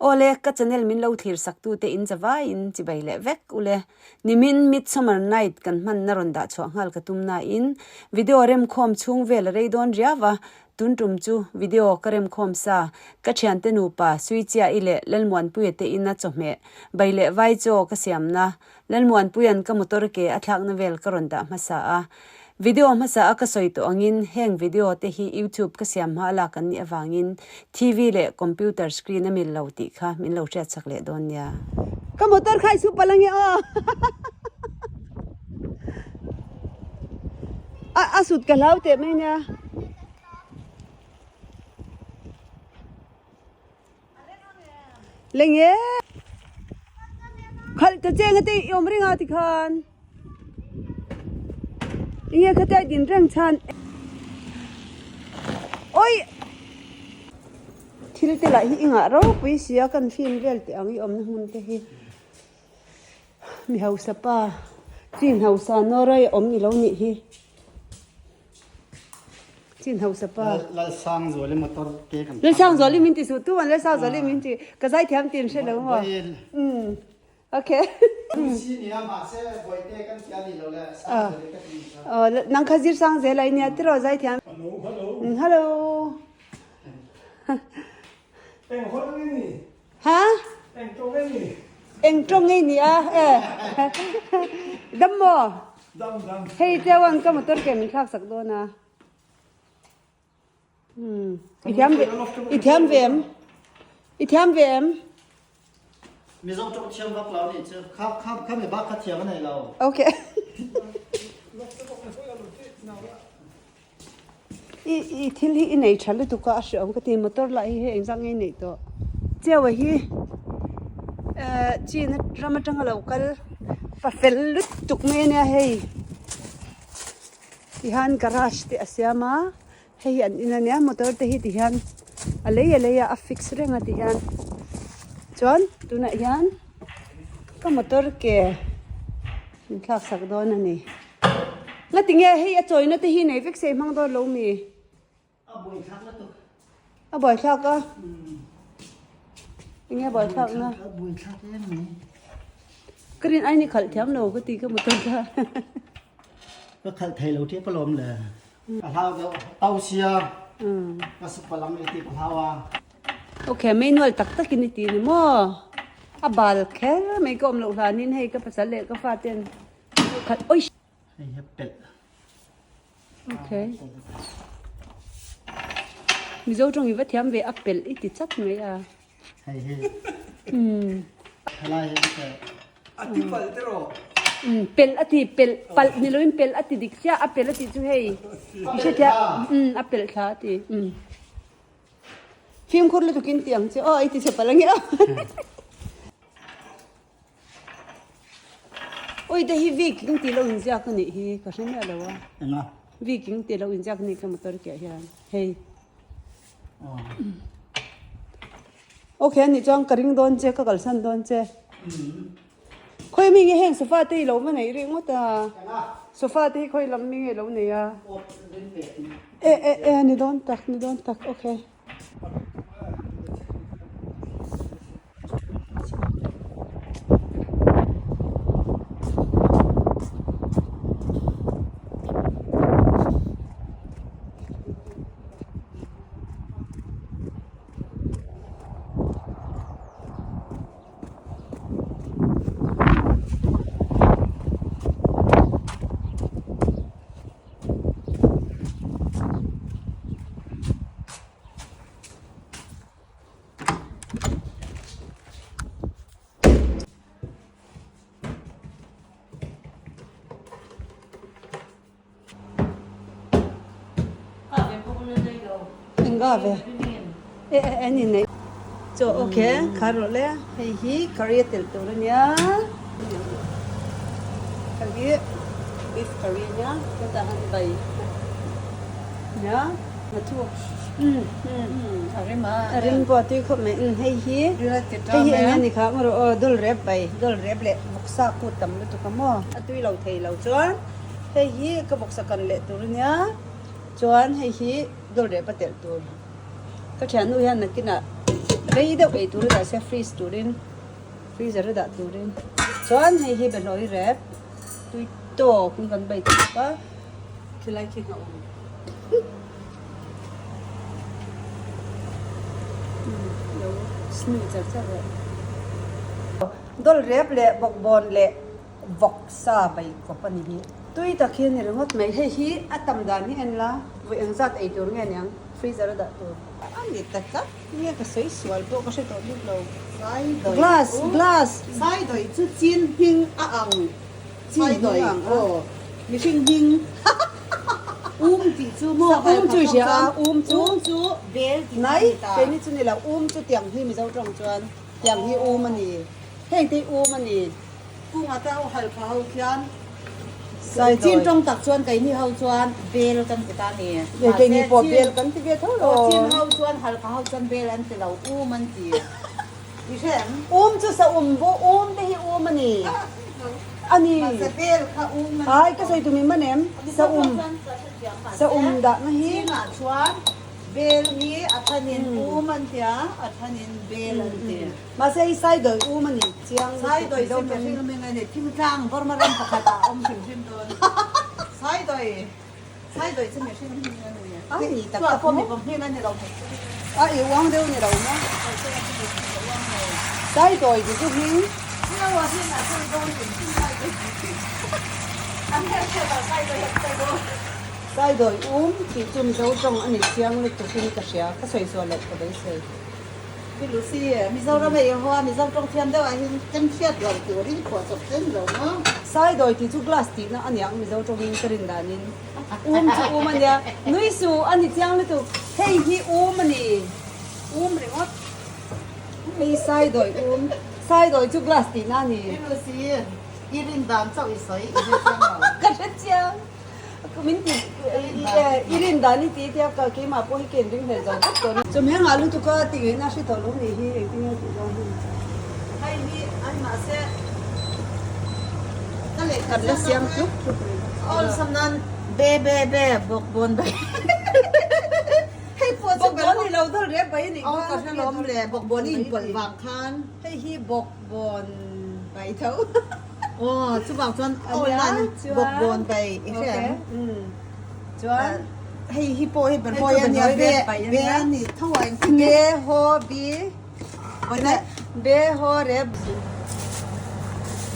Awle, ka channel min lo thlir sak tute in chavaiin chibai leh vek ule. Nimin Midsummer Night kan hmanna rawn dah chhuah nghal ka tum nain video remkhawm chhung vel a rei dawn riau a, tun tum chu video ka remkhawm sa. Ka thiante nupa Suichia'i leh Lalmuanpuia te ina chawhmeh bai leh vai chaw ka siamna Lalmuanpuia'n ka motor ke a thlakna vel ka rawn dah hmasa a. Video hmasa a ka sawi tawh angin heng video te hi YouTube ka siam hma lak an nih avangin TV leh computer screen a mil lo tih kha min lo hriat chak leh dawn nia. Ka motor kha i su palh ange aw. A a sut ka hlau teh mai nia. Lenge khalh ta cheng ate i awm reng a tikhan enge khatia i din reng chhan oi thil te lah hi i ngah ropui sia kan film vel teh ang i awmna hmun te hi mi hausa pa chin hausa nawrai awm ni lo nih hi. Chin hausa pa. Lalsangzuali motor ke kan. Lalsangzuali min ti suh tu an Lalsangzuali min ti ka zai thiam tin hre lo maw. Um. Okay. Si nia mahse Bawihte kan ti a ni lo le Sangzuali ka ti ni kha. Oh nang kha zir sang zel ai nia tiraw zai thiam. Hello hello. Hello. Eng hol nge ni? Ha? Eng tawng nge ni? Eng tawng nge ni a? Eh. Dam maw? Dam dam. Hei Taiwan ka motor ke min thlak sak dawn a. Hmm. I thiam ve i thiam ve em? I thiam ve em? Mizo tawng thiam vak lo ni chu. Kha kha kha mi bak kha thiam a nei lo. Okay. I i thil hi i nei tha lutuk a a hre awm ka ti motor lah hi hei engzah nge i neih tawh chiau a hi ehh chin ram atanga lo kal fa fel lutuk mai ania hei tihian garage te a siam a hei hi an in ania motor te hi tihian a lei a lei a a fix reng a tihian chuan tunah hian ka motor ke min thlak sak dawn a ni. Nga ti nge hei a chawina te hi nei vek se i hmang dawn lo mi? A buaithlak lutuk. A buaithlak a? Enge a buaithlak na? A buaithlak em mai. Ka rin ai ni khalh thiam lo ka ti ka motor kha. Ka khalh thei lo tep alawm le. Ka hlau deuh tau sia. Ka su palang i ti ka hlau a. Okay, manual tak takin i ti ni maw? A bal kher mai ka awm loh hlanin hei ka pasal leh ka fa ten Khat oi. Hei hi pelh. Okay. Mizo tawng i va thiam ve a pelh i ti chat mai a. Hei hi. Um. Helai hi te. A ti palh te rawh. Um pelh a ti pelh palh ni loin pelh a ti dik chiah a pelh a ti chu hei. I hre thia um a pelh thla a ti. Um. Fimkhur lutukin ti ang che aw i ti che palh ange aw. Ui te hi Viking tih lo inziak a nih hi ka hre miah lo a. Enga? Viking tih lo inziak a nih ka motor kiah hian hei. Ok a nih chuan ka ring dawn che ka kalsan dawn che. Khawi mi nge heng sofa te hi lo va neih rih ngawt a. Sofa te hi khawi lam mi nge lo nei a. E e e ni dawn tak ni dawn tak ok. Enga ve e e en in nei chaw okay kha rawh le hei hi curry a telh tur ania curry beef curry ania hetah hian bai nia mathu A rim a. A rim pawh a tui khawp mai. Umm hei hi hei hi eng nge ni kha maw rawh aw dul rep bai dul rep leh vawksa kut tam lutuk a maw a tui lo thei lo chuan hei hi ka vawksa kan leh tur ania chuan hei hi dul rep a telh tur ka thiannu hian nakinah Rei deuh ei tur a dah sia freeze turin freezer a dah turin chuan hei hi behlawi rep tui tawk in kan bei ta bawk a khilai khi a awm lo snuh char char rawh. Dawl rep leh bawkbawn leh vawk sa bei kawp a ni hi. Tui tak hi a ni ringawt mai hei hi a tam dan hi en la vawi engzat ei tur nge niang freezer a dah tur. A ni tak tak nge ka sawi sual pawh ka hre tawh bik lo. Glass glass. Saidawi chu chin hming a ang. Chin hming a ang a. Aw mihring hming. Um tih chu maw Sa um chu i hria a um chu. Um chu bel tih Nai a ni ta. keini chu ni lo um chu tiang hi Mizo tawng chuan tiang hi um a ni. Heng te hi um a ni. Kunga te ho halpha ho khian chin tawng tak chuan keini ho chuan bel kan ti ta ni. Keini pawh bel kan ti ve tho lo. Chin ho chuan halpha ho chuan bel an ti lo um an ti. I hre em? Um chu sa um bu um te hi um a ni. A ni. Mahse bel kha um a ni. Ai ka sawi tum in man em? Sa um. Sa um dahna hi. Chinah chuan bel hi a thanin um an ti a, a thanin bel an ti. Mahse hei Saidawi um a ni chiang lutuk Saidawi Mizo chu mihring a ming a ni thingtlang Burma ram pakhat ah a awm hrim hrim dawn Saidawi Saidawi chu mihring a ming a ni A ni tak Chua tak pawh maw? mipa hming a ni lo thei chu. A i uang deuh ni lo maw? Saidawi ti chu hming. Nilo a hming ah sawi dawn hrim hrim Saidawi An hmelhriat ah Saidawi an sawi dawn. Saidawi um tih chu Mizo tawng a ni chiang lutuk in ka hria ka sawi sual loh ka beisei. Pi Lucy, Mizoram a Yehowa Mizo tawng thiam deuh ah hian kan hriat lo turin phuah chawp chen lo maw? Saidawi tih chu glass tihna a niang Mizo tawngin ka rin danin um chu um a nia, nui suh a ni chiang lutuk, hei hi um a ni, um ringawt, hei saidawi um, saidawi chu glass tihna a ni. Pi Lucy, i rin dan chauh i sawi i hre chiang lo. Ka hre chiang. Min ti i rin dan i ti tia ka keimah pawh hi ka inring hlel zo vek tawh a ni. Chawhmeh ngah lutuk a ti ngaihna hre tawh lo nih hi engtin nge tih dawn hi. Hei hi an mahse ka lehkha Kan la siam tluk tluk mai bawk si. Awlsam nan be be be bawk bawn bai hei pawh chu Bawk bawn ni lo dawr rep bai a nih kha. Aw ka hre lawm le bawk bawn i inpawlh vang khan. Hei hi bawk bawn bai tho. Aw chuvang chuan aw nan bawkbawn bai i hre em? Chuan hei hi pawh hi berhawi a nia be be a ni tho a engtin nge be haw bi be haw rep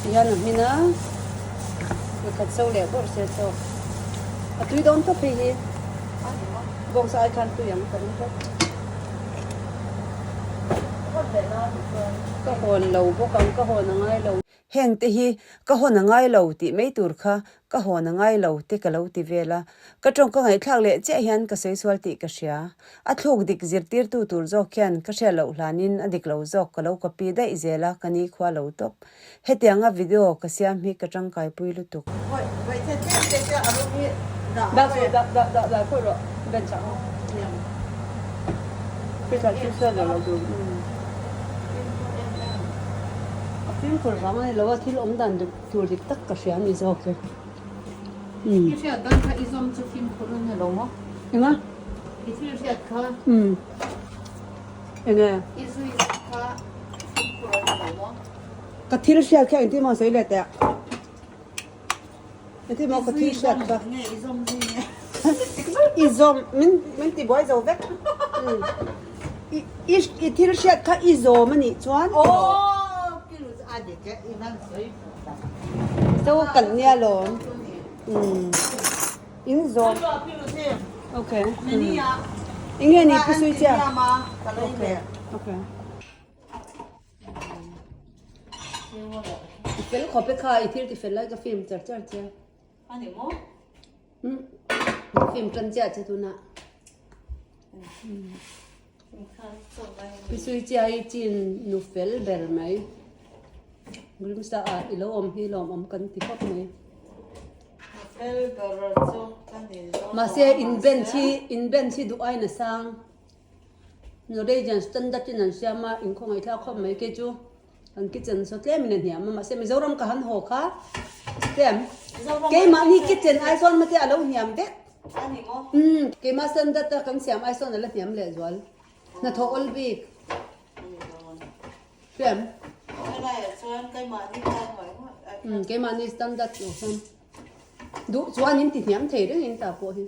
tihian a hmin a pakhat so leh bawrh se chaw a tui dawn tawp hei hi bawngsa ai khan tui ang ka ring tawp. Ka hawn lo bawk ang, ka hawn a ngai lo. Heng te hi ka hawn a ngai lo tih mai tur kha ka hawn a ngai lo te ka lo ti vel a. Ka tawng ka ngaihthlak leh chiah hian ka sawi sual tih ka hria. A thluk dik zirtirtu tur zawk hian ka hriat loh hlanin a dik lo zawk ka lo copy daih zel a, ka ni khua lo tawp. Hetianga video ka siam hi ka tangkaipui lutuk. Dah rawh dah dah dah dah khawi rawh bench ah aw. Fridge ah thil sial lo tur. A fimkhur vang a ni lo a thil awm dan dik tur dik tak ka hria a ni zawk e. I hriat dan kha i zawm chu fimkhur a ni lo maw? Enga? I thil hriat kha. Enge? I zui kha fimkhur a ni lo maw? Ka thil hriat kha engtin maw sawi leh teh? Engtin maw ka thil hriat kha? I zawm min min ti buai zo vek. I i i thil hriat kha i zawm a nih chuan Zo kan nia lawm. In zawm. Okay. Enge ni pu sui chia? Okay. Okay. I fel khawp e kha i thil ti fel lai ka film char char che. Ani maw? Um ka film tan chiah che tunah. Pi sui chia hi chin nu fel ber mai. Grimsa ah i lo awm hi lawmawm kan ti khawp mai. Fel ber chu ka ni lo. Mahse in bench hi in bench hi duh aiin a sang. Norwegian standard in an siam a, inkhawngaihthlak khawp mai kei chu an kitchen saw tlem in a hniam a, mahse Mizoram ka han haw kha tlem keimahni kitchen ai sawn mate a lo hniam vek umm keimah standard a kan siam ai sawn a la hniam leh zual hnathawh awl bik. Hriam. Um keimahni standard lo chuan duh chuan in ti hniam thei reng in ta pawh hi.